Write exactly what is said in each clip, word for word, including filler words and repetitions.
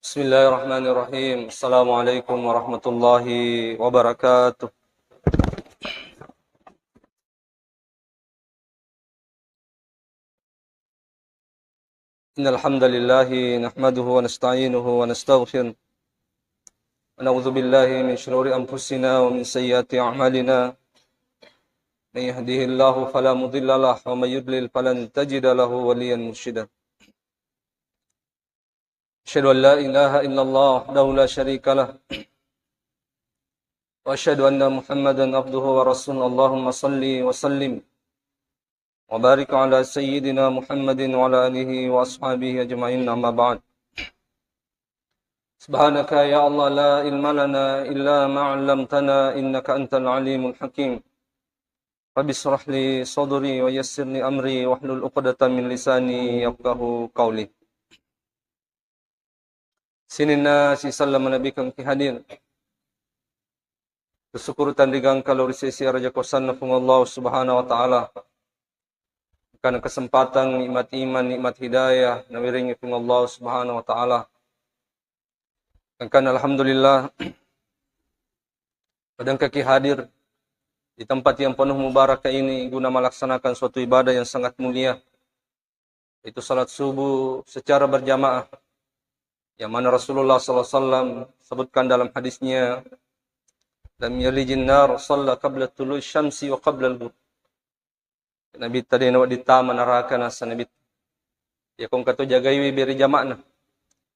Bismillahirrahmanirrahim. Assalamualaikum warahmatullahi wabarakatuh. إن الحمد لله نحمده ونستعينه ونستغفره، ونعوذ بالله من شرور أنفسنا ومن سيئات أعمالنا. من يهده الله فلا مضل له، ومن يضلل فلن تجد له وليا مرشدا. أشهد أن لا إله إلا الله وحده لا شريك له، وأشهد أن محمدا عبده ورسوله. اللهم صل وسلم وبارك على سيدنا محمد وعلى آله وأصحابه أجمعين، أما بعد. سبحانك يا الله لا علم لنا إلا ما علمتنا إنك أنت العليم الحكيم. رب اشرح لي صدري ويسر لي أمري واحلل عقدة من لساني يفقهوا قولي. Sininna sisella malebbikeng ki hadir. Kesyukur tanrigangka lao ri sesi araja kuasanna Puang Allah Subhanahu wa Ta'ala. Engkana kesempatan, nikmat iman, nikmat hidayah nawerengi Puang Allah Subhanahu wa Ta'ala. Engkana alhamdulillah, pada engka ki hadir di tempat yang penuh mubarakah ini guna melaksanakan suatu ibadah yang sangat mulia, yaitu salat subuh secara berjamaah, yang mana Rasulullah sallallahu alaihi wasallam sebutkan dalam hadisnya, "Lam yalijin nar, shalla qabla tulu'i syamsi wa qabla al-ghurub." Nabitta de' nawedding tama naraka, nasa Nabitta, iya ko engka to jagaiwi beri jama'na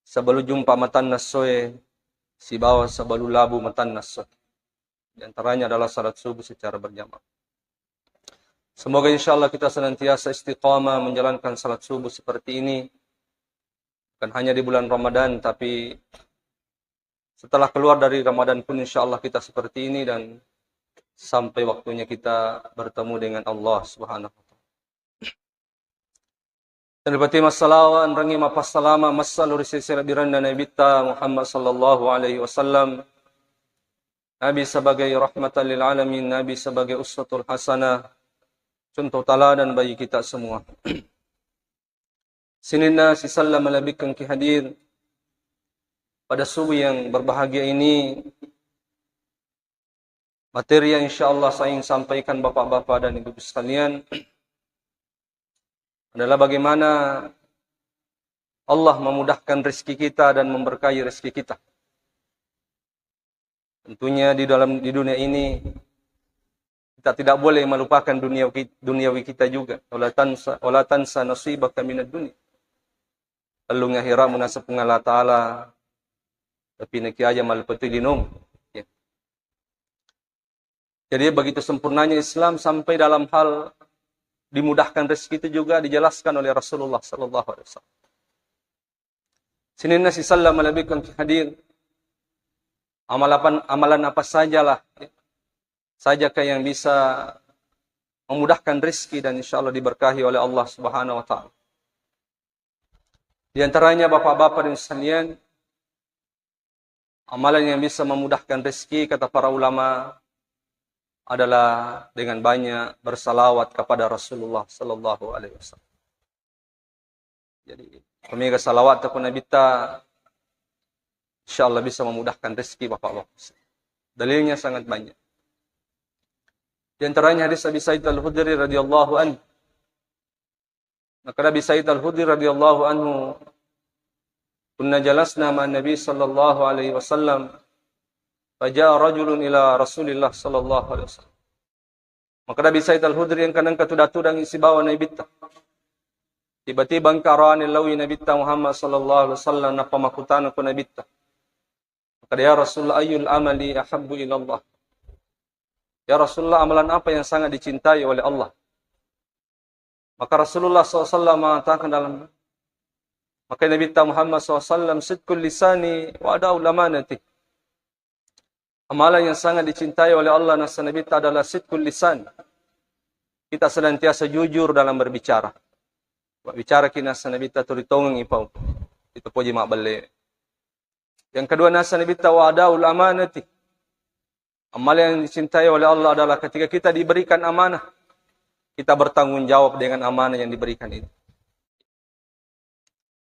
sebelum jumpa matanna essoe sibawa sebelum labu matanna essoe. Di antaranya adalah salat subuh secara berjamaah. Semoga insya Allah kita senantiasa istiqamah menjalankan salat subuh seperti ini, bukan hanya di bulan Ramadan, tapi setelah keluar dari Ramadan pun insya Allah kita seperti ini dan sampai waktunya kita bertemu dengan Allah Subhanahu wa Ta'ala. Dan berarti massalawa, enrengi mappassalama, massalo ri sese lebbiranna Nabitta Muhammad sallallahu alaihi wasallam. Nabi sebagai rahmatan lil alamin, Nabi sebagai uswatul hasanah, contoh teladan bagi kita semua. Sininna sisella malebbikeng ki hadir pada subuh yang berbahagia ini, materi yang insya Allah saya ingin sampaikan Bapak-bapak dan Ibu sekalian adalah bagaimana Allah memudahkan rezeki kita dan memberkahi rezeki kita. Tentunya di dalam, di dunia ini kita tidak boleh melupakan dunia ki-, duniawi kita juga. Wala tansa, wala tansa nasibaka minad dunia. Tellung akhirat munasab Puang Allah Ta'ala, tapi naki aja malpeti linom. Ya. Jadi begitu sempurnanya Islam sampai dalam hal dimudahkan rezeki itu juga dijelaskan oleh Rasulullah sallallahu alaihi wasallam. Sininna sisella malebbikeng ki hadir. Amalan, amalan apa sajalah, sajakah yang bisa memudahkan rezeki dan insya Allah diberkahi oleh Allah Subhanahu wa Ta'ala. Di antaranya bapak-bapak dan sekalian, amalan yang bisa memudahkan rezeki, kata para ulama, adalah dengan banyak bersalawat kepada Rasulullah sallallahu alaihi wasallam. Jadi, pemega salawat kepada Nabitta, insya Allah bisa memudahkan rezeki bapak-bapak. Dalilnya sangat banyak. Di antaranya hadis Abi Sa'id Al-Khudri radhiyallahu anhu. Maka Abi Sa'id Al-Khudri radhiyallahu anhu, "Kunna jalasna ma'an Nabi sallallahu alaihi wasallam, faja'a rajulun ila Rasulillah sallallahu alaihi wasallam." Maka Abi Sa'id Al-Khudri engka nengka tudang-tudang sibawa Nabitta. Tiba-tiba engka aroane lao ri Nabitta Muhammad sallallahu alaihi wasallam, nappa makkutana ko Nabitta. Maka, "Ya Rasulullah, ayyul amali ahabbu ilallah?" Ya Rasulullah, amalan apa yang sangat dicintai oleh Allah? Maka Rasulullah sallallahu alaihi wasallam mengatakan dalam, maka Nabitta Muhammad sallallahu alaihi wasallam, "Sidqul lisani wa ada'ul amanati." Amalan yang sangat dicintai oleh Allah nasa Nabitta adalah sidqul lisan. Kita senantiasa jujur dalam berbicara. Bicara ki nasa Nabitta tuli tongeng ipau. Itu poji mabbelle. Yang kedua nasa Nabitta wa ada'ul amanati. Amalan yang dicintai oleh Allah adalah ketika kita diberikan amanah, kita bertanggung jawab dengan amanah yang diberikan itu.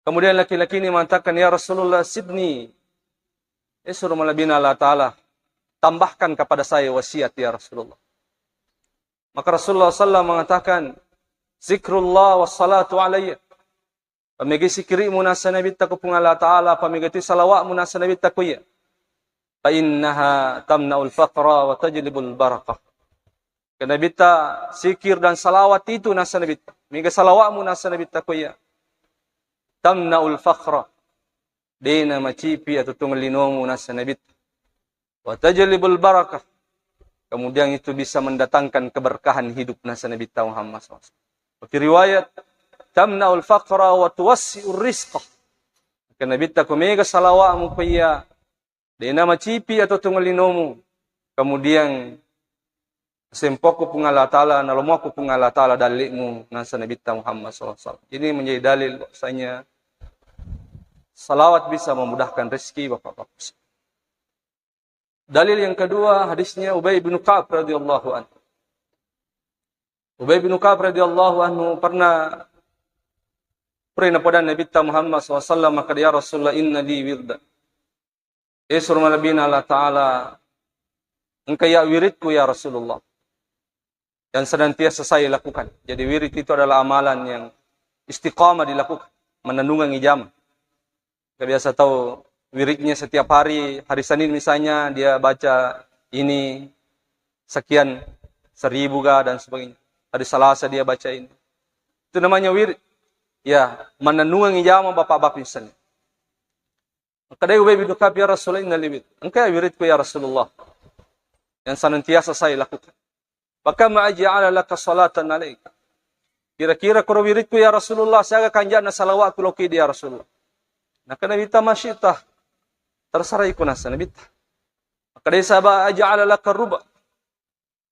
Kemudian laki-laki ini mengatakan, "Ya Rasulullah, zidni." Eh, suruh malebbina Allah Ta'ala, tambahkan kepada saya wasiat, ya Rasulullah. Maka Rasulullah sallallahu alaihi wasallam mengatakan, "Zikrullah wassalatu alayya." Pamega sikirimu nasa Nabitta ko Puang Allah Ta'ala, pamega tu salawatmu nasa Nabitta ko iya. "Fa innaha tamna'ul faqra wa tajlibul barakah." Ke Nabitta, sikir dan salawat itu nasa Nabitta. Mega salawatmu nasa Nabitta ko iya. "Tamna'ul faqra." Dena macipi atau tunggal linomu nasa Nabitta. "Wa tajlibul barakah." Kemudian itu bisa mendatangkan keberkahan hidup nasa Nabitta Muhammad sallallahu alaihi wasallam. Wa fi riwayat, "Tamna'ul faqra wa tuwassi'ur rizqah." Ke Nabitta ko mega salawatmu ko iya, dena macipi atau tunggal linomu. Kemudian sempokku Puang Allah Ta'ala, nalomoku Puang Allah Ta'ala dalle'mu nasa Nabitta Muhammad sallallahu alaihi wasallam. Ini menjadi dalil bahwasanya salawat bisa memudahkan rezeki, Bapak-bapak. Dalil yang kedua, hadisnya Ubay bin Ka'ab radhiyallahu anhu. Ubay bin Ka'ab radhiyallahu anhu pernah pernah napoda Nabitta Muhammad sallallahu alaihi wasallam, maka, "Ya Rasulullah, inna li wirda." Eh, suruh malebbina Allah Ta'ala, "Engka iya wiridku, ya Rasulullah, yang senantiasa saya lakukan." Jadi wirid itu adalah amalan yang istiqamah dilakukan, menenungan ijama. Kita biasa tahu wiridnya setiap hari, hari Senin misalnya dia baca ini sekian seribu kah dan sebagainya. Hari Selasa dia baca ini. Itu namanya wirid. Ya, menenungan ijama, Bapak-bapak misalnya. Maka dari Ubay bin Ka'ab, "Ya Rasulullah, inna li wirid." "Engka wiridku, ya Rasulullah, yang senantiasa saya lakukan." "Fa kam aj'ala laka salatan alaika?" Kira-kira koro wiridku, ya Rasulullah, siaga kanja'na salawatku lokki di, ya Rasulullah? Nakana Nabitta, "Ma syi'ta." Terserah iko nasa Nabitta. Maka dari sahabat, "Aj'ala laka ruba."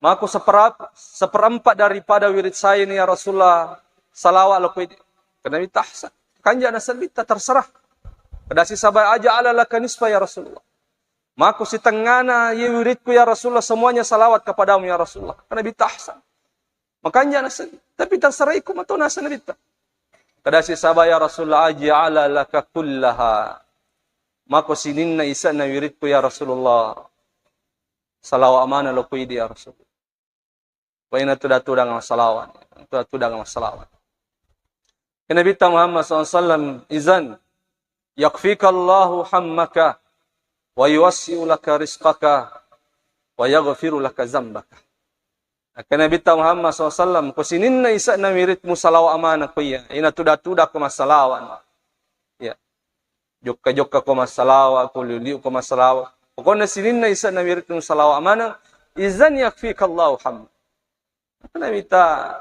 Mako seperap-, seperempat daripada wirid saya ini, ya Rasulullah, salawat lokki di. Kena Nabitta, "Ahsan." Kanja'na Nabitta, terserah. Kedasi sahabat, "Aj'ala laka nisfa, ya Rasulullah." Mako sitengngana ye wiridku, ya Rasulullah, semuanya salawat kepadamu, ya Rasulullah. Kena Nabitta, "Ahsan." Makanja nasa, tapi terserah iko mato nasa Nabitta. Kedasi sahabat, "Ya Rasulullah, aj'ala laka kullaha." Mako sininna isa'na wiridku, ya Rasulullah, salawat mana lokki di, ya Rasulullah. Wa ina tuda-tudang masalawat. Tuda-tudang masalawat. Ke Nabitta Muhammad sallallahu alaihi wasallam, "Izan yakfikallahu hammaka wa yuwassi'u laka rizqaka wa yaghfiru laka zambaka." Ke Nabitta Muhammad sallallahu alaihi wasallam, ko sininna isa'na wiridmu salawat mana ko iya, ina tuda-tuda ko masalawat. Ya. Jokka-jokka ko massalawa, ko liu-liu ko massalawa. Pokokna sininna isa'na wiridmu salawa maneng, izan yakfikallahu hamd. Nabitta,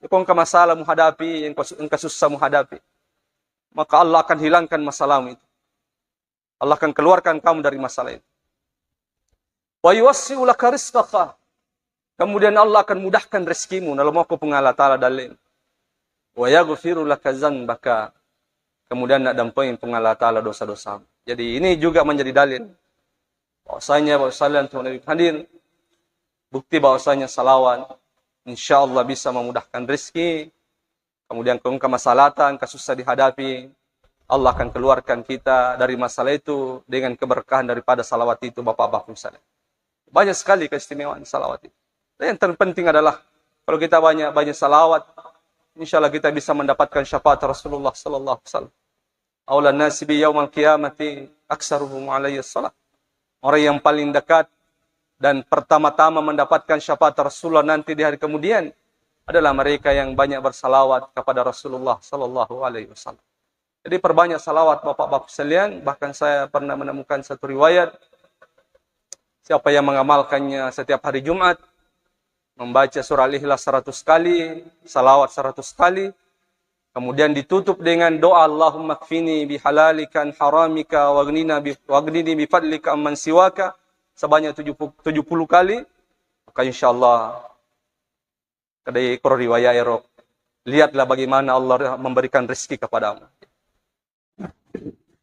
ko engka masalah muhadapi, engka su-, engka susah muhadapi, maka Allah akan hilangkan masalahmu itu. Allah akan keluarkan kamu dari masalah itu. Wa yuwassi'u laka rizqaka. Kemudian Allah akan mudahkan rezekimu, nalomoko Puang Allah Ta'ala dalle'na. Wa yaghfiru laka dzanbaka. Kemudian nak dampengi Puang Allah Ta'ala dosa-dosamu. Jadi ini juga menjadi dalil bahwasanya, bahwasanya untuk Nabi hadir, bukti bahwasanya salawat insya Allah bisa memudahkan rezeki. Kemudian kalau engka masalatan, kasusah dihadapi, Allah akan keluarkan kita dari masalah itu dengan keberkahan daripada salawat itu, Bapak-bapak misalnya. Banyak sekali keistimewaan salawat itu. Dan yang terpenting adalah kalau kita banyak-banyak salawat, insya Allah kita bisa mendapatkan syafaat Rasulullah sallallahu alaihi wasallam. Aulan nasi bi yaumal qiyamati aksaruhum alayya salat. Orang yang paling dekat dan pertama-tama mendapatkan syafaat Rasulullah nanti di hari kemudian adalah mereka yang banyak bersalawat kepada Rasulullah sallallahu alaihi wasallam. Jadi perbanyak salawat Bapak-bapak sekalian, bahkan saya pernah menemukan satu riwayat, siapa yang mengamalkannya setiap hari Jumat, membaca surah Al-Ikhlas seratus kali, salawat seratus kali, kemudian ditutup dengan doa, "Allahumma kfini bihalalika an haramika, waghnina bi-, waghnini bifadlika amman siwaka," sebanyak tujuh puluh, tujuh puluh kali, maka insya Allah, kedai koro riwayat ero, lihatlah bagaimana Allah memberikan rezeki kepadamu.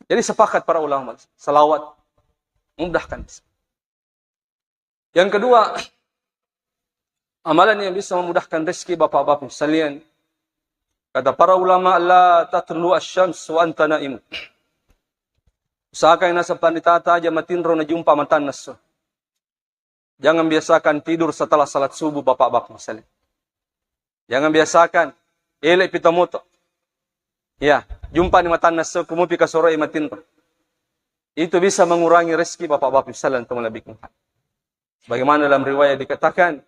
Jadi sepakat para ulama, salawat memudahkan. Yang kedua, amalan yang bisa memudahkan rezeki Bapak-bapak sekalian, Kata para ulama, "La tatlu asy-syams wa anta naim." Usahakan naseng panritata aja matinro najumpa matanna esso. Jangan biasakan tidur setelah salat subuh, Bapak-bapak sekalian. Jangan biasakan, elek pi tomoto. Ya, jumpa ni matanna esso, kumupi kasoroe matinro. Itu bisa mengurangi rezeki, Bapak-bapak sekalian, teman lebih. Sebagaimana dalam riwayat dikatakan,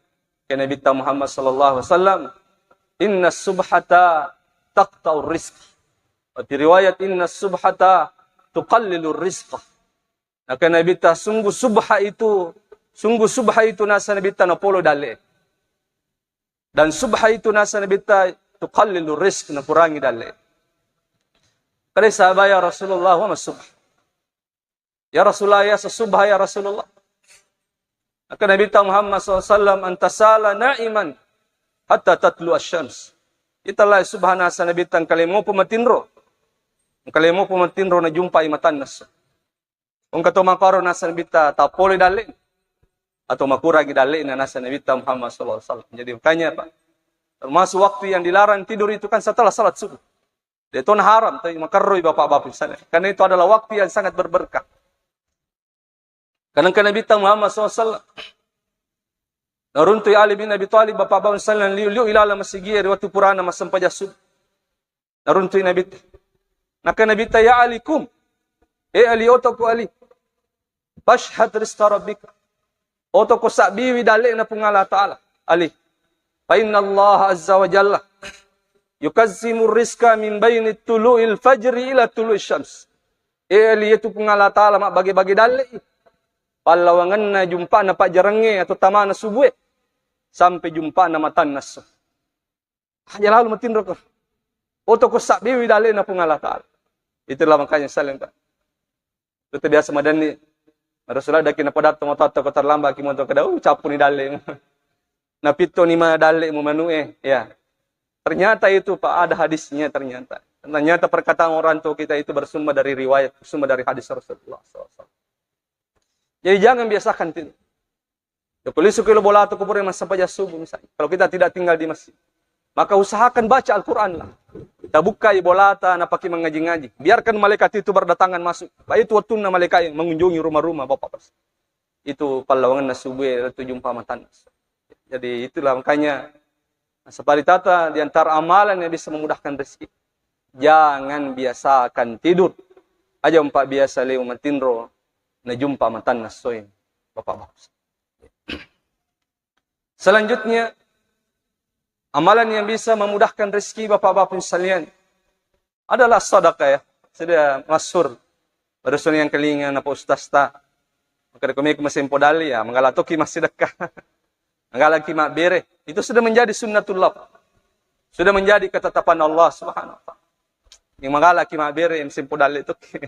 ke Nabi Muhammad sallallahu alaihi wasallam, "Inna subhata taqta'ur rizq." Di riwayat, "Inna subhata tuqallilur rizq." Maka Nabi ta, sungguh subha itu, sungguh subha itu nasa Nabi ta napolo dalle. Dan subha itu nasa Nabi ta tuqallilur rizq, nakurangi dalle. Kada sahabat, "Ya Rasulullah, wa ma subha?" "Ya Rasulullah, ya sesubha, ya Rasulullah." Maka Nabi ta Muhammad sallallahu alaihi wasallam, "Anta sala na'iman hatta tatlu asy-syams." Ita lai subha nasa Nabi ta engkalemo pematinro. Engkalemo pematinro najumpai matanna esso. Engka to makaro nasa Nabi ta tapole dalle atau makurangi dalle na nasa Nabi ta Muhammad sallallahu alaihi wasallam. Jadi makanya, Pak, termasuk waktu yang dilarang tidur itu kan setelah salat subuh. Dia tona haram, tapi makarroi, Bapak-bapak sekalian. Karena itu adalah waktu yang sangat berberkah. Karena ke Nabi ta Muhammad sallallahu alaihi wasallam, naruntui Ali bin Abi Thalib, Bapak-bapak sekalian, liu-liu ilalang masigi ri wettu purana massempajang subuh. Naruntui Nabi ta. Naka Nabi ta, "Ya Ali, kum." "Eh Ali, oto ko Ali. Fashhad rizqa rabbika." Oto ko sabbiwi dalle'na Puang Allah Ta'ala. Ali. "Fa inna Allah azza wa jalla yukazzimu rizqa min baini tulu'il fajri ila tulu'i syams." Eh Ali, itu Puang Allah Ta'ala mabbage-bage dalle'i. Pallawangenna jumpana pajjarangnge atau tamana subue. Sampai jumpana matanna esso. Aja lalu matinro ko. Oto ko sabbiwi dalle'na Puang Allah Ta'ala. Itulah makanya sekalian, Pak. Itu biasa madanni. Rasulullah daki napodatto moto atau ko terlambat ki moto kada, uh, cappu ni dalle. Napitto ni ma dalle mu manu eh. Ya. Ternyata itu, Pak, ada hadisnya ternyata. Ternyata perkataan orang tua kita itu bersumber dari riwayat, bersumber dari hadis Rasulullah sallallahu alaihi wasallam. Jadi jangan biasakan tidur. Ya, kalau isu kilo bola atau kubur yang masa pajak subuh misalnya. Kalau kita tidak tinggal di masjid, maka usahakan baca Al-Quran lah. Kita buka bolata, napaki mengaji-ngaji. Biarkan malaikat itu berdatangan masuk. Pak, itu waktu malaikat yang mengunjungi rumah-rumah Bapak. Itu pallawangenna subuh ya, itu jumpa matanna. Jadi itulah makanya separitata di antara amalan yang bisa memudahkan rezeki. Jangan biasakan tidur. Aja empat biasa leo matinro, najumpa matanna soe. Bapak-bapak. Selanjutnya, amalan yang bisa memudahkan rezeki, Bapak-bapak sekalian, adalah sedekah, ya. Sudah masyhur. Baru yang kelingan apa ustaz ta. Maka rekomendasi masempo dalle, ya, manggala toki massidekka. Manggala ki mabbere. Itu sudah menjadi sunnatullah. Sudah menjadi ketetapan Allah Subhanahu wa Ta'ala. Yang manggala ki mabbere, yang masempo dalle toki.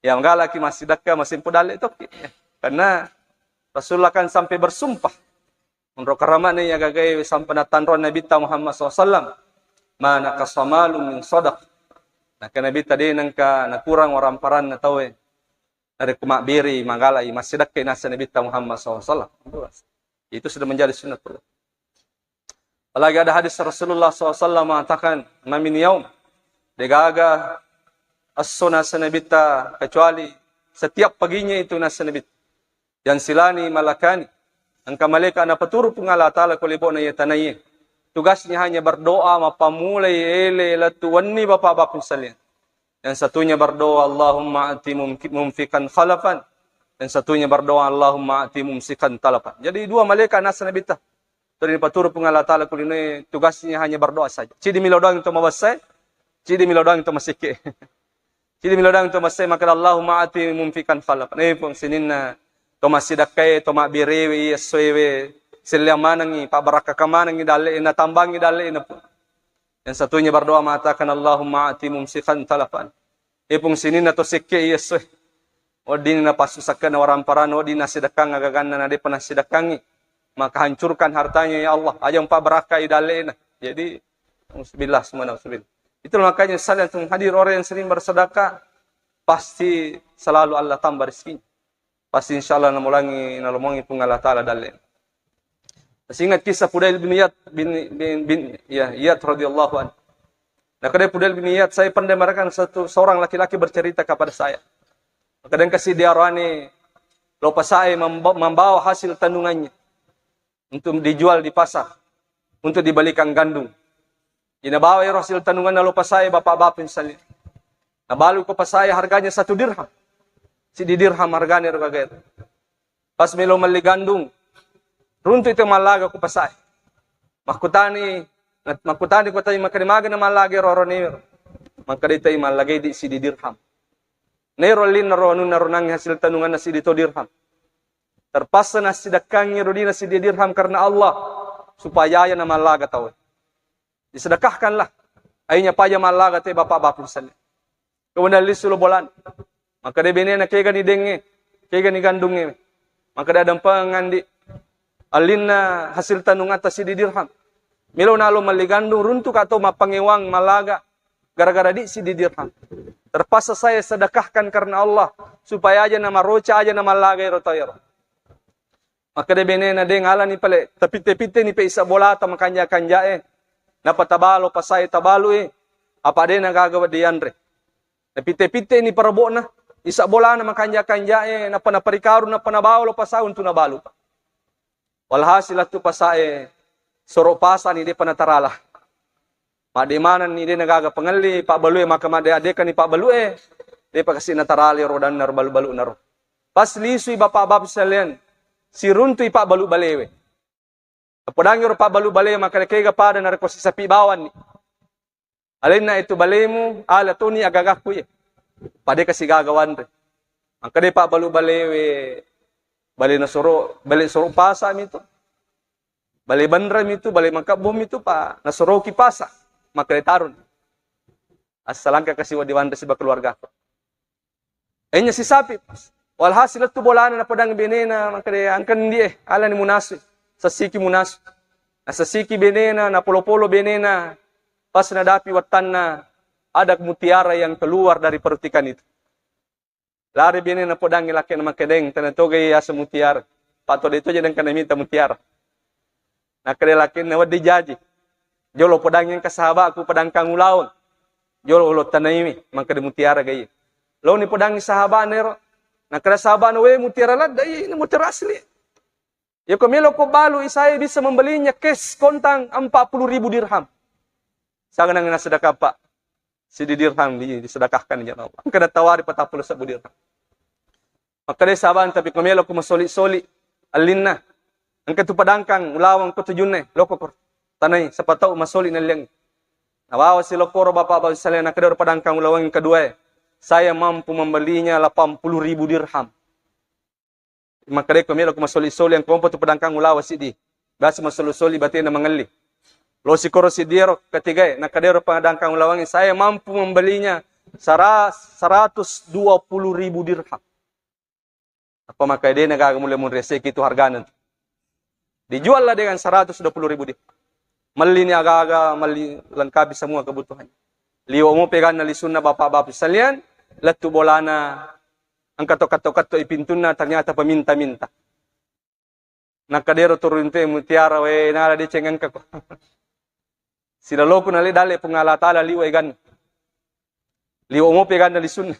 Ya, manggala ki massidekka, masempo dalle toki. Karena Rasulullah kan sampai bersumpah. Menurut karamana ya gagai sampai natanro Nabi ta Muhammad sallallahu alaihi wasallam. Mana kasamalun min sadaq. Nah, ke Nabi ta de nengka nakurang waramparanna tauwe. Narekko mabbere, magalai, massidekkai nasa Nabi ta Muhammad sallallahu alaihi wasallam. Itu sudah menjadi sunnatullah. Apalagi ada hadis Rasulullah sallallahu alaihi wasallam mengatakan, "Ma min yaum," degaga esso nasa Nabi ta kecuali setiap paginya itu nasa Nabi ta. Yang silani malakani, engka malaikat napaturu Puang Allah Ta'ala ko lebo'na iya tanaiye. Tugasnya hanya berdoa, mappamulai ele lettu wenni, Bapak-bapak sekalian. Yang satunya berdoa, "Allahumma ati mumki-, mumfikan khalafan." Yang satunya berdoa, "Allahumma ati mumsikan talafan." Jadi dua malaikat nasa Nabi ta. Tuli dipaturu Puang Allah Ta'ala kulinoe, tugasnya hanya berdoa saja. Cidi milo doang to mabessai, cidi milo doang to masikke. Cidi milo doang to mabessai, maka Allahumma ati mumfikan khalafan. Eh, Puang, sininna to massidekkai, to mabberewe, iya essoewe, selliang manengi, pabbarakka manengi dalle, natambangi dalle, na Puang. Yang satunya berdoa mengatakan, "Allahumma ati mumsikan talafan." Eh, Puang, sininna to sekke iya essoe. Wedding napassusakkenna waramparanna, wedding nassidekkang agaganna nadepa nassidekkangngi. Maka hancurkan hartanya, ya Allah. Aja mpabbarakkai dallena. Jadi, nauzubillah, summa nauzubillah. Itulah makanya sekalian hadir, orang yang sering bersedekah, pasti selalu Allah tambah rezekinya. Pasti insya Allah namulangi, nalomongi Puang Allah Ta'ala dalle. Masih ingat kisah Fudail bin Iyad bin, bin, bin, ya, Iyad radhiyallahu anhu. Nakkeda Fudail bin Iyad, "Saya pernah dengarkan satu, seorang laki-laki bercerita kepada saya." Maka dengka si diarani lo pasae memba-, membawa hasil tanungannya untuk dijual di pasar, untuk dibalikan gandum. Jadi nabawa ero hasil tanunganna lo pasae, bapak-bapak sekalian. Nabalu ko pasae harganya satu dirham. Siddi dirham harganya ero gaga ero. Pas melo melli gandum, runtu itu mallaga ko pasae. Makkutani, makkutani ko tai, "Makkeda maga na mallaga ero arone?" Makkeda tai, "Mallagai di siddi dirham." Nero linna ro anunna ro nangnge hasil tanunganna siddi to dirham. Terpaksa nassidekkangi ro dina siddi dirham karena Allah, supaya aja na mallaga tau. Disedekahkanlah. Ainya paja mallaga te bapak-bapak sekalian. Kemudian lisu lo bolan. Makkeda benena, "Kega ni dengnge, kega ni gandungnge?" Makkeda, "Adampengan di allinna hasil tanungatta siddi dirham. Melo nalo melli gandung, runtu ka to mappangewang mallaga gara-gara di siddi dirham. Terpaksa saya sedekahkan karena Allah, supaya aja na maroca, aja na mallaga ero tau ero." Makkeda benena, "Deng, alani pale, tapitte-pitte ni pe isa bolata makanja-kanjae. Napa tabalo pasae tabalui, apa dena gaga wedding yanre. Napitte-pitte ni parabokna, isa bolana makanja-kanjae, napa naparikarung, napa nabawa lo pasae untu nabalu." Walhasil lettu pasae soro pasani depa natarala. Madde manenni de nagaga pangelli pabbalue, maka madde addekani pabbalue, depa kasi natarali rodanna ro balu-baluna ro. Pas lisui bapak-bapak sekalian, siruntui pabbalu balewe. Napodangi ro pabbalu balewe, maka kega pada narekko sisapi bawanni. Alenna itu balemu, ala toni agagakku ye. Pade kasi gaga wanre. Maka de pabbalu balewe, bale nasoro, bale soro pasa mitu. Bale banra mitu, bale makabbo mitu, pa nasoroki pasa. Maka de tarun. Assalangka kasi wedding wanre siba keluarga. Enya sisapi. Walhasil lettu bolana napodangi benena, makkeda, "Engka ndi e, alani munasu. Sessiki munasu." Nasessiki benena, napolo-polo benena. Pas nadapi wattanna, ada mutiara yang keluar dari perut ikan itu. Lari benena napodangi lakkena, makkeda, "Deng, tena toga iya asa mutiara. Pato de toja dengka namita mutiara." Nakkeda lakkena, "Wedding jaji. Jolo podangi engka sahabatku padangkang ulaweng. Jolo lo tanaiwi, makkeda mutiara ga iye." Loni podangi sahabatna ero. Nakkeda sahabatna, "We, mutiara ladde, iye, ini mutiara asli. Yako melo ko balu, saya bisa membelinya cash kontang empat puluh ribu dirham." Saganang nasedekah, Pak. Siddi dirham di-, disedekahkan, ya Allah. Engka natawari patappulo sebbu dirham. Makkeda sahabat, "Tapi ko melo ko masoli-soli allinna. Engka tu padangkang ulaweng ko tujunna, loko ko. Tanai, siapa tahu masoli nalliang." Nabawa si lokoro bapak-bapak sekalian, nakkeda ro padangkang ulaweng kedua e, "Saya mampu membelinya delapan puluh ribu dirham." Makkedai ko melo ko masoli-soli, engka mopa tu padangkang ulaweng siddi. Biasa masoli-soli batena mangelli. Lo sikoro siddi ero ketiga e, nakkeda ro padangkang ulaweng, "Saya mampu membelinya sara-, seratus dua puluh ribu dirham." Apa maka de na gaga mulle munreseki tu hargana tu. Dijuallah dengan seratus dua puluh ribu dirham. Melli ni aga-aga, melli lengkapi semua kebutuhannya. Liwa mopa ganna lisunna bapak-bapak sekalian, lettu bolana, engka to katto-katto i pintunna, ternyata peminta-minta. Nakkeda ro turunte mutiara, "We, nala deceng engka ko." Silaloku nale dalle Puang Allah Taala liwa i ganna. Liwa mopa ganna lisunna.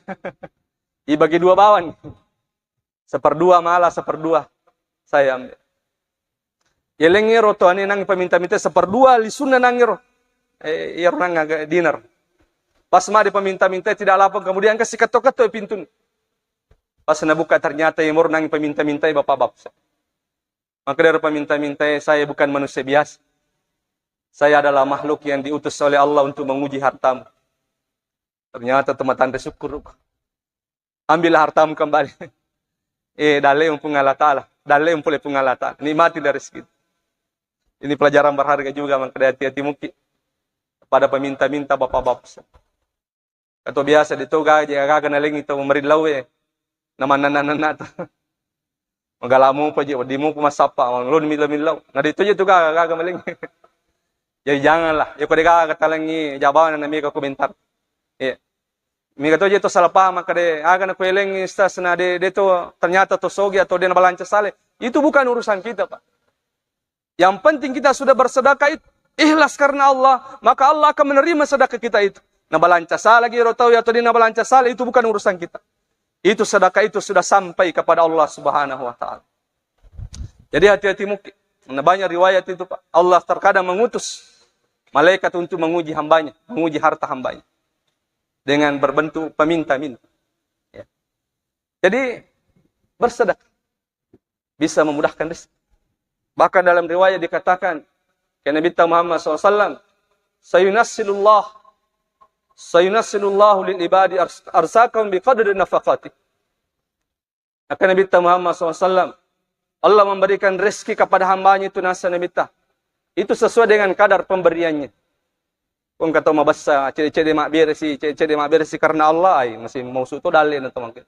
Ibagi dua bawang. Seperdua mala, seperdua saya ambil. Yeleng ero to ane nang paminta-minta, seperdua lisunna nang ero. Eh, ero nang aga dinar. Pas made paminta-minta tidak lapang, kemudian kasi ketok-ketok pintun. Pas nabuka ternyata yang baru nang paminta-minta bapak-bapak. Maka dari paminta-minta, "Saya bukan manusia biasa. Saya adalah makhluk yang diutus oleh Allah untuk menguji hartamu." Ternyata tu matanre syukur. "Ambillah hartamu kembali." Eh, dalle Puang Allah Taala. Dalle pole Puang Allah Taala. Nikmati dari rezeki. Ini pelajaran berharga juga, maka hati-hati muki pada peminta-minta bapak-bapak. Atau biasa de to gaga, gaga nalengi to marillau e. Namannanna-nanna to. Magala mopa je, wedding mopa massappa, lo millau-millau. Na de to je tu gaga, gaga malengi. Jadi janganlah. Ya ko de gaga talengi, jawabanna na mega komentar. Iya. Mega to je to salah paham, makkeda aga na kuelengi ustaz na de, de to ternyata to sogi atau de na balanca sale. Itu bukan urusan kita, Pak. Yang penting kita sudah bersedekah itu, ikhlas karena Allah, maka Allah akan menerima sedekah kita itu. Nabalanca sala gi ro tau ya, atau dia nabalanca sala, itu bukan urusan kita. Itu sedekah itu sudah sampai kepada Allah Subhanahu wa Ta'ala. Jadi hati-hati mungkin. Karena banyak riwayat itu, Pak. Allah terkadang mengutus malaikat untuk menguji hambanya, menguji harta hambanya dengan berbentuk peminta-minta. Ya. Jadi, bersedekah bisa memudahkan rezeki. Bahkan dalam riwayat dikatakan, ke Nabi Muhammad sallallahu alaihi wasallam, "Sayunassilullah, sayunassilullahu lil ibadi ars-, arsakahum biqadri nafaqati." Maka Nabi Muhammad sallallahu alaihi wasallam, Allah memberikan rezeki kepada hambanya itu, nasa Nabi ta. Itu sesuai dengan kadar pemberiannya. Kong kata mabassa, cede-cede mabbere si, cede-cede mabbere si karena Allah, ai, masih mau suto dalle na to mangke.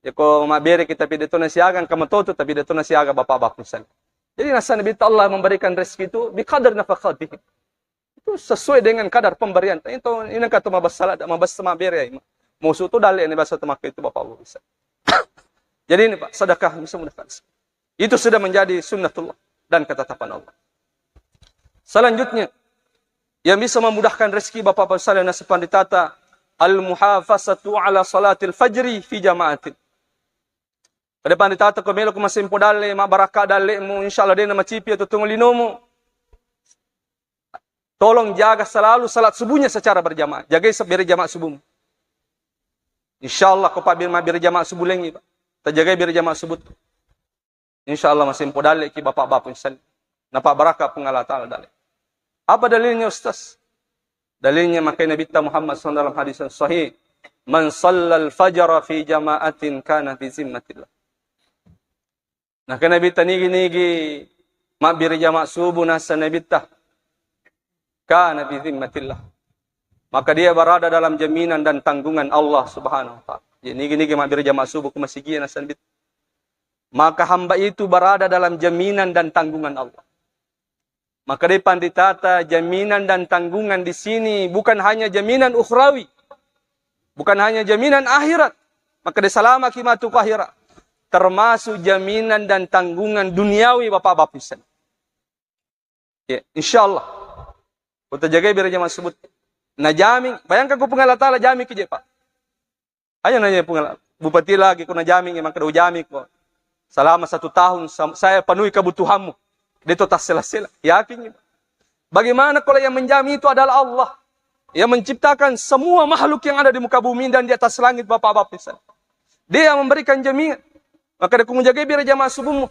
Ya ko mabbere kita tapi de to nasiaga, engka matoto tapi de to nasiaga bapak-bapak misalnya. Jadi nasa Nabi ta Allah memberikan rezeki itu biqadri nafaqatihi. Itu sesuai dengan kadar pemberian. Itu ini kata mabassa la, mabassa mabbere, ai. Mau suto dalle ni bahasa to mangke itu bapak-bapak bisa. Jadi ini, Pak, sedekah bisa mudahkan. Itu sudah menjadi sunnatullah dan ketetapan Allah. Selanjutnya, yang bisa memudahkan rezeki bapak-bapak sekalian nasa panditata, al-muhafazatu ala salatil fajri fi jama'atin. Pada panditata ko melo ko masempo dalle, mabbarakka dallemu, insyaallah de na macipi atau tunggu linomu. Tolong jaga selalu salat subuhnya secara berjamaah. Jagai se-, bere jamaah subuhmu. Insyaallah ko pabbere mabbere jamaah subuh lengi, Pak. Tajagai bere jamaah subuh. Insyaallah masempo dalle ki bapak-bapak insyaallah. Napa barakka Puang Allah Ta'ala dalle. Apa dalilnya, Ustaz? Dalilnya maka Nabi ta Muhammad sallallahu alaihi wasallam dalam hadis yang sahih, "Man sallal fajra fi jama'atin kana fi zimmatillah." Nah, ke Nabi ta nigi-nigi mabbere jamaah subuh nasa Nabi ta, kana fi zimmatillah. Maka dia berada dalam jaminan dan tanggungan Allah Subhanahu wa Ta'ala. Jadi nigi-nigi mabbere jamaah subuh ke masigi nasa Nabi ta. Maka hamba itu berada dalam jaminan dan tanggungan Allah. Maka dari panditata, jaminan dan tanggungan di sini bukan hanya jaminan ukhrawi, bukan hanya jaminan akhirat. Maka dari salama ki matu ke akhirat, termasuk jaminan dan tanggungan duniawi, bapak-bapak sekalian. Ya, insyaallah. Ko tajagai bere jamaah subuh. Najami, bayangkan ko Puang Allah Ta'ala jami ki je, Pak. Aja nanya Puang Allah, bupati lagi ko najami, emang kada ujami ko. Selama satu tahun sam-, saya penuhi kebutuhanmu. De to tassela-sela. Yakin. Bagaimana kalau yang menjamin itu adalah Allah? Yang menciptakan semua makhluk yang ada di muka bumi dan di atas langit, bapak-bapak sekalian. Dia yang memberikan jaminan. Maka de ko mujagai bere jamaah subuhmu.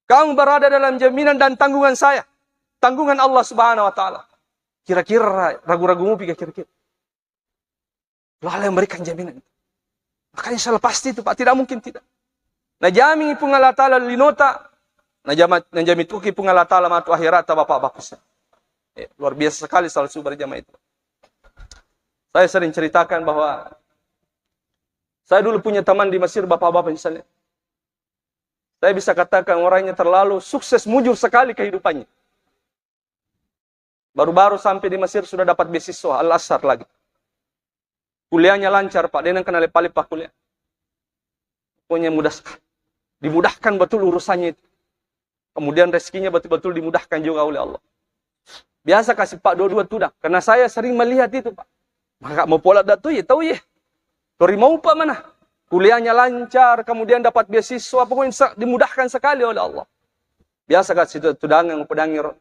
Kamu berada dalam jaminan dan tanggungan saya. Tanggungan Allah Subhanahu wa Ta'ala. Kira-kira ragu-ragu mupi kira-kira. Lalu Allah yang memberikan jaminan itu. Makanya salah pasti itu, Pak. Tidak mungkin tidak. Najami Puang Allah Ta'ala linota. Najama-, najami tuki Puang Allah Ta'ala matu akhirat, bapak-bapak sekalian. Eh, luar biasa sekali salat subuh berjamaah itu. Saya sering ceritakan bahwa saya dulu punya teman di Mesir, bapak-bapak sekalian. Saya bisa katakan orangnya terlalu sukses, mujur sekali kehidupannya. Baru-baru sampai di Mesir sudah dapat beasiswa Al-Azhar lagi. Kuliahnya lancar, Pak. De nengka nalepa-lepa kuliah. Pokoknya mudah sekali. Dimudahkan betul urusannya itu. Kemudian rezekinya betul-betul dimudahkan juga oleh Allah. Biasa kasih Pak dua-dua tuh dah. Karena saya sering melihat itu, Pak. Maka mau pola dah tuh ya, tahu ya. Tori mau Pak mana? Kuliahnya lancar, kemudian dapat beasiswa, pokoknya se-, dimudahkan sekali oleh Allah. Biasa kasih tuh tudangan, pedangi ro.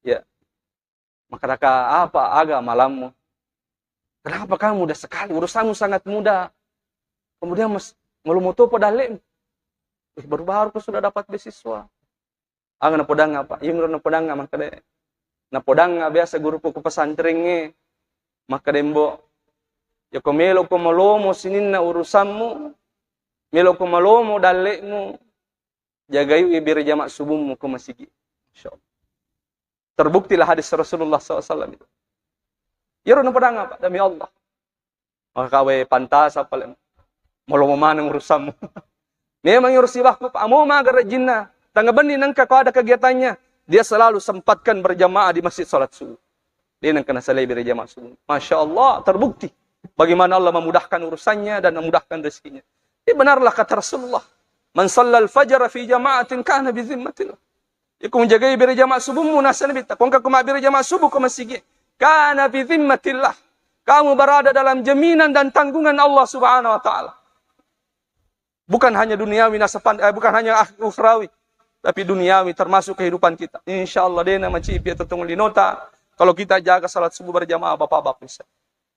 Ya. Maka raka apa aga malammu? Kenapa kamu mudah sekali? Urusanmu sangat mudah. Kemudian mas, malu moto pada lem. Eh, baru-baru kau sudah dapat beasiswa. Aga napodang apa? Iya, menurut napodang apa? Maka de, napodang biasa guru ku pesantren e. Maka dembo, ya ko melo ko malomo sininna urusanmu, melo ko malomo dallemu, jagai bere jamaah subuhmu ke masigi. Insya Allah. Terbuktilah hadis Rasulullah sallallahu alaihi wasallam itu. Iyaro napodang apa? Demi Allah. Maka kawe pantas apa lem? Malomo maneng urusanmu. Memang harus sibahku, Pak. Amo maga rajinna. Tangga benni nengka ko ada kegiatannya, dia selalu sempatkan berjamaah di masjid salat subuh. Dia nengka nasalai berjamaah subuh. Masya Allah, terbukti bagaimana Allah memudahkan urusannya dan memudahkan rezekinya. Ini benarlah kata Rasulullah, "Man sallal fajra fi jama'atin kana bi zimmatillah." Iko mujagai bere jama' subummu, nasa Nabitta, ko engka ko mabbere jama' subuh ko masigi, kana fi zimmatillah. Kamu berada dalam jaminan dan tanggungan Allah Subhanahu wa Ta'ala. Bukan hanya duniawi nasapan, eh, bukan hanya ah-, ukhrawi, tapi duniawi termasuk kehidupan kita. Insya Allah dena macipi atau tunggu linota kalau kita jaga salat subuh berjamaah, Bapak-bapak bisa.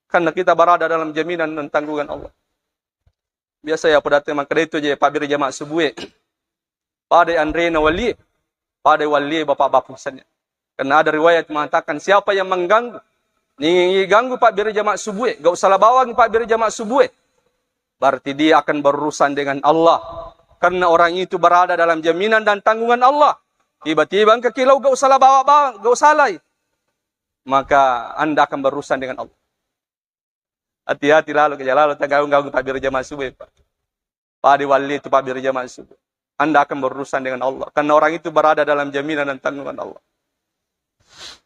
Karena kita berada dalam jaminan dan tanggungan Allah. Biasa ya, pada te makkeda itu je, pabbere jama' subuh e. Pada anrena wali, pada wali, Bapak-bapak misalnya. Karena ada riwayat mengatakan, siapa yang mengganggu, ni ganggu pabbere jama' subuh e, gak usah lah bawang pabbere jama' subuh e. Berarti dia akan berurusan dengan Allah. Karena orang itu berada dalam jaminan dan tanggungan Allah. Tiba-tiba engka kilau gak usah lah bawa-bawa, gak usah lai. Maka Anda akan berurusan dengan Allah. Hati-hati lalo, keja lalo, tagaung-gaung pabbere jama' subuh, Pak. Pada wali itu pabbere jama' subuh. Anda akan berurusan dengan Allah. Karena orang itu berada dalam jaminan dan tanggungan Allah.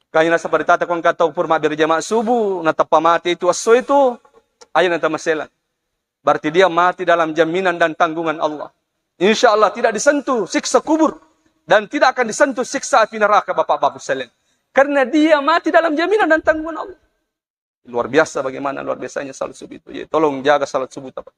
Kanya nasa paritata ko engka tau pur mabbere jama' subuh, natappa mati itu esso itu, aja nata maselang. Berarti dia mati dalam jaminan dan tanggungan Allah. Insya Allah tidak disentuh siksa kubur dan tidak akan disentuh siksa api neraka, Bapak-bapak sekalian. Karena dia mati dalam jaminan dan tanggungan Allah. Luar biasa bagaimana luar biasanya salat subuh itu. Jadi, tolong jaga salat subuh, Pak.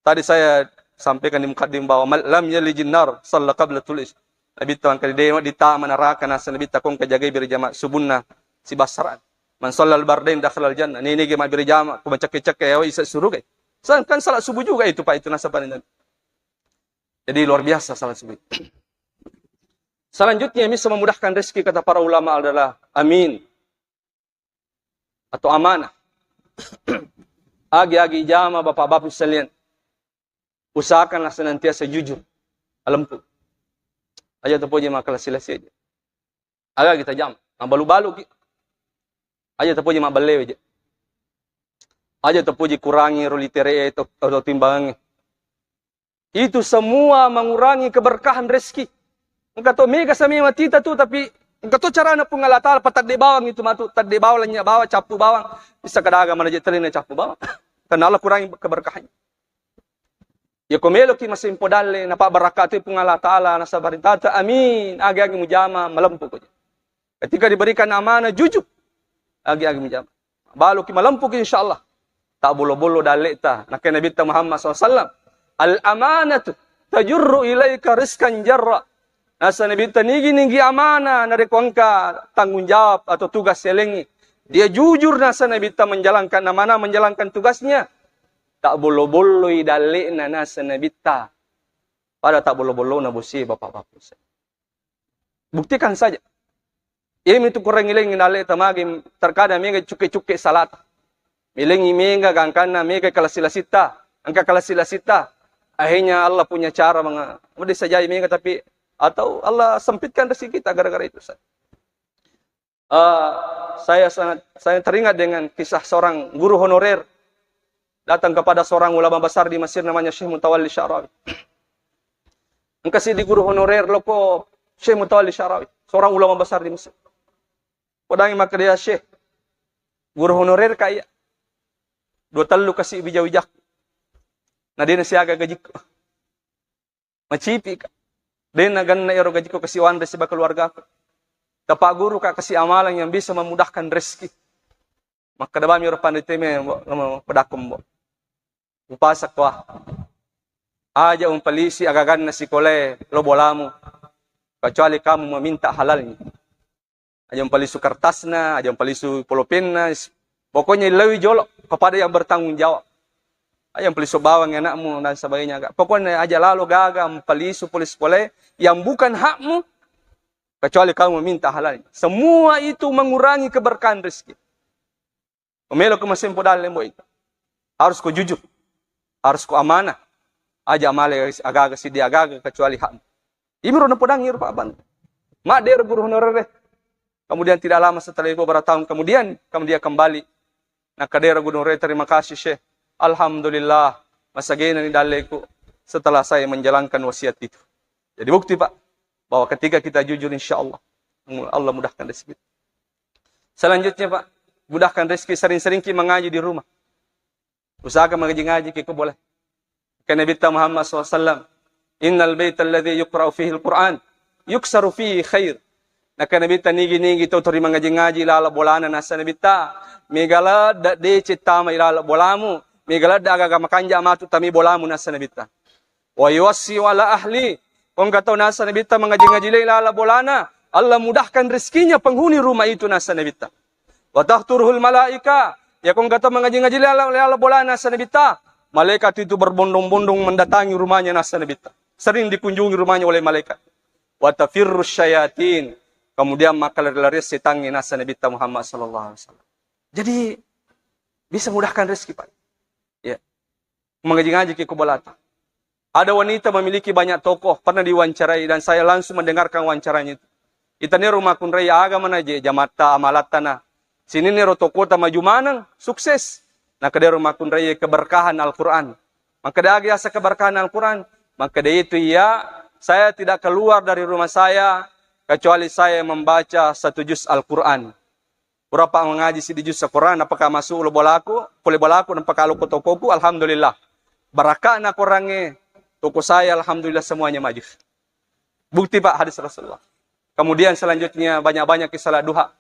Tadi saya sampaikan di mukaddim bahwa mal-, lam yalijin nar salla qabla tulus. Nabitta mangkali dewa ditama neraka nasa Nabitta ko engka jagai bere jama' subunna sibassaran. Man sallal bardain dakhalal jannah. Ini, ini gema' bere jama' ko mencekke-cekke ya, isa suruga. Sedangkan salat subuh juga itu, Pak, itu nasa paling. Jadi luar biasa salat subuh. Selanjutnya yang bisa memudahkan rezeki kata para ulama adalah amin. Atau amanah. Agi-agi jama, Bapak-bapak sekalian, usahakanlah senantiasa jujur, alempu. Aja topoji makkalasi-lasi aja. Aga kita jama, mabalu-balu ki. Aja topoji mabellewe aja. Aja topoji kurangi ro litere atau, atau timbangannya. Itu semua mengurangi keberkahan rezeki. Engka to mega sami matita tu, tapi engka to carana Puang Allah Ta'ala patadde bawang itu matu, tadde bawang, lenya bawang, cappu bawang. Bisa kadaga mana je telina cappu bawang. Karena Allah kurangi keberkahannya. Ya ko meloki masimpo dalle, napabbarakatui Puang Allah Ta'ala, nasabari tata, amin. Agi-agi mujama, malempu ko. Ketika diberikan amanah, jujur. Agi-agi mujama. Baluki malempuki, insyaallah. Tak bolo-bolo dalle'ta. Nakke Nabitta Muhammad sallallahu alaihi wasallam, "Al-amanatu tajurru ilaika rizqan jarra." Nasa Nabitta, nigi-nigi amanah, narekko engka tanggung jawab atau tugas selengi, dia jujur nasa Nabitta menjalankan amanah, menjalankan tugasnya. Tak bolo-boloi dalle'na nasa Nabitta. Pada tak bolo-bolona bosi bapak-bapak. Buktikan saja. Iyami tu kurang ilengi dalle tamagi, terkadang mega cukke-cukke salata. Milengi mega gangkanna mega kalasi-lasitta. Engka kalasi-lasitta. Akhirnya Allah punya cara menga-, mede sajai mega tapi atau Allah sempitkan rezeki kita gara-gara itu. Eh, saya sangat, saya teringat dengan kisah seorang guru honorer datang kepada seorang ulama besar di Mesir namanya Syekh Mutawalli Sya'rawi. Engka siddi guru honorer loko Syekh Mutawalli Sya'rawi, seorang ulama besar di Mesir. Podangi makkeda, "Ya Syekh, guru honorer ka iya. Dua tellu kasi wija-wijakku. Na dena siaga gajikku." Macipi ka. Dena ganna ero gajiko kasi wanre siba keluargaku. Tapagguru ka kasi amalan yang bisa memudahkan rezeki. Makkeda bami ero panditeme, Mbok, Mbok, pedakku, Mbok. Upasakko, ah. Aja umpalisi agaganna sikolae lo bolamu. Kecuali kamu meminta halalnya. Aja mpalisu kertasna, aja mpalisu polopenna, s-, pokoknya ilauwi jolo kepada yang bertanggung jawab. Aja mpalisu bawang anakmu dan sebagainya. Pokoknya aja lalo gaga mpalisu polis pole yang bukan hakmu, kecuali kamu meminta halal. Semua itu mengurangi keberkahan rezeki. Melo ko masempo dalle, Mbok, ita. Harus ko jujur. Harus ko amanah. Aja male aga-aga siddi aga-aga kecuali hakmu. Imiro napodangi ro papan. Madde ro guru honorer. Kemudian tidak lama setelah itu, beberapa tahun kemudian, kemudian kembali. Nakkeda ro guru honorer, "Terima kasih, Syekh. Alhamdulillah, masagena ni dalleku setelah saya menjalankan wasiat itu." Jadi bukti, Pak, bahwa ketika kita jujur, insya Allah, Allah mudahkan rezeki. Selanjutnya, Pak, mudahkan rezeki, sering-sering ki mengaji di rumah. Usahakan mengaji-ngaji ki ko boleh. Kata Nabi Muhammad sallallahu alaihi wasallam, "Innal baita alladhi yuqra'u fihi al-Qur'an yuksaru fihi khair. Nakkeda Nabitta, nigi-nigi tau tori mangaji-ngaji laleng bolana, nasa Nabitta, mega ladde deceng tama ilaleng bolamu, mega ladde aga-aga makanja matu tami bolamu, nasa Nabitta. Wa yuwassi ala ahli, kongka tau, nasa Nabitta, mangaji-ngaji lai laleng bolana, Allah mudahkan rezekinya penghuni rumah itu, nasa Nabitta. Wa tahturuhul malaika, ya kongka tau mangaji-ngaji lai laleng, laleng bolana, nasa Nabitta, malaikat itu berbondong-bondong mendatangi rumahnya, nasa Nabitta. Sering dikunjungi rumahnya oleh malaikat. Wa tafirru syayatin, kemudian maka lari-lari setangnge, nasa Nabitta Muhammad sallallahu alaihi wasallam. Jadi bisa mudahkan rezeki, Pak. Ya. Mangaji-ngaji ki ko bolata. Ada wanita memiliki banyak toko, pernah diwawancarai dan saya langsung mendengarkan wawancaranya itu. Itaniro makkunrai aga mana je jamatta amalattana. Sininiro tokota maju maneng, sukses. Nakkeda ro makkunrai keberkahan Al-Quran. Makkeda aga yaseng keberkahan Al-Quran? Makkeda itu iya, saya tidak keluar dari rumah saya kecuali saya membaca satu juz Al-Quran. Purapa mangaji siddi juz Al-Quran, napaka masuk lo bolaku, pole bolaku, napaka lo ko tokoku, alhamdulillah. Barakahna Qurangnge, toko saya, alhamdulillah, semuanya maju. Bukti, Pak, hadis Rasulullah. Kemudian selanjutnya banyak-banyak ki salat duha.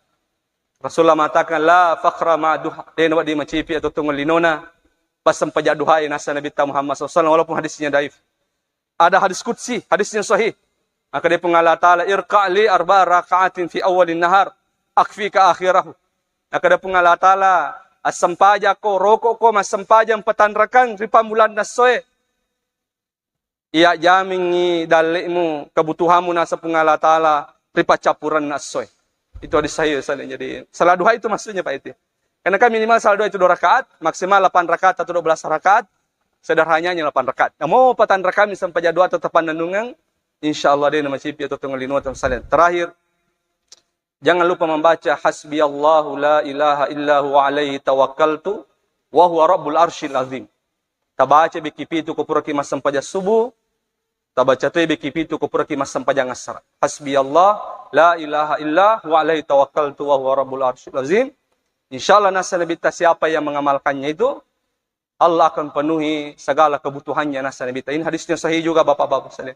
Rasulullah mengatakan, la fakhra ma duha. Dena wedding macipi atau tunggal linona pas sempajang duha, nasa Nabitta Muhammad sallallahu alaihi wasallam, walaupun hadisnya daif. Ada hadis qudsi, hadisnya sahih. Maka dia Puang Allah Ta'ala, irka' li arba raka'atin fi awwalin nahar, akfika akhirahu. Maka dia Puang Allah Ta'ala, assempajakko, rokokko, massempajang patanrakang ri pammulanna essoe. Iya jamingngi dalle'mu, kebutuhanmu, nasa Puang Allah Ta'ala ri paccappurenna essoe. Itu hadis sahih, Ustaz. Jadi, salat duha itu maksudnya, Pak, itu. Karena kan minimal salat duha itu dua rakaat, maksimal delapan rakaat atau dua belas rakaat, sederhananya delapan rakaat. Namo patanrakang sempajang duha tetap pannennungeng, insya Allah dena macipi atau tunggal linota, Ustaz. Terakhir, jangan lupa membaca hasbiyallahu la ilaha illa huwa alaihi tawakkaltu wa huwa rabbul arsyil azim. Tabaca beki pitu ko puraki massempajang subuh, tabaca toi beki pitu ko puraki massempajang assara. Hasbiyallah la ilaha illa huwa alaihi tawakkaltu wa huwa rabbul arsyil azim. Insya Allah, nasa Nabitta, siapa yang mengamalkannya itu, Allah akan penuhi segala kebutuhannya, nasa Nabitta. Ini hadisnya sahih juga, Bapak-bapak sekalian.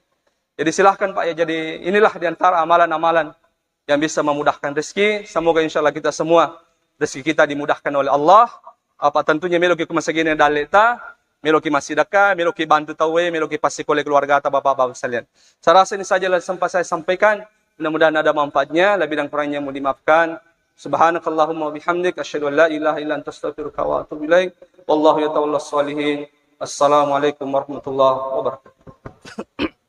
Jadi silahkan, Pak, ya. Jadi inilah diantara amalan-amalan yang bisa memudahkan rezeki. Semoga insya Allah kita semua rezeki kita dimudahkan oleh Allah. Apa tentunya meloki kumasagina dalle'ta, meloki massidekka, meloki bantu tauwe, meloki passikole keluargata, Bapak-bapak sekalian. Saya rasa ini saja yang sempat saya sampaikan. Mudah-mudahan ada manfaatnya. Lebih dan kurangnya mohon dimaafkan. Subhanakallahumma wa bihamdik, asyhadu an la ilaha illa anta, astaghfiruka wa atubu ilaik. Wallahu yatawalla sholihin. Assalamualaikum warahmatullahi wabarakatuh.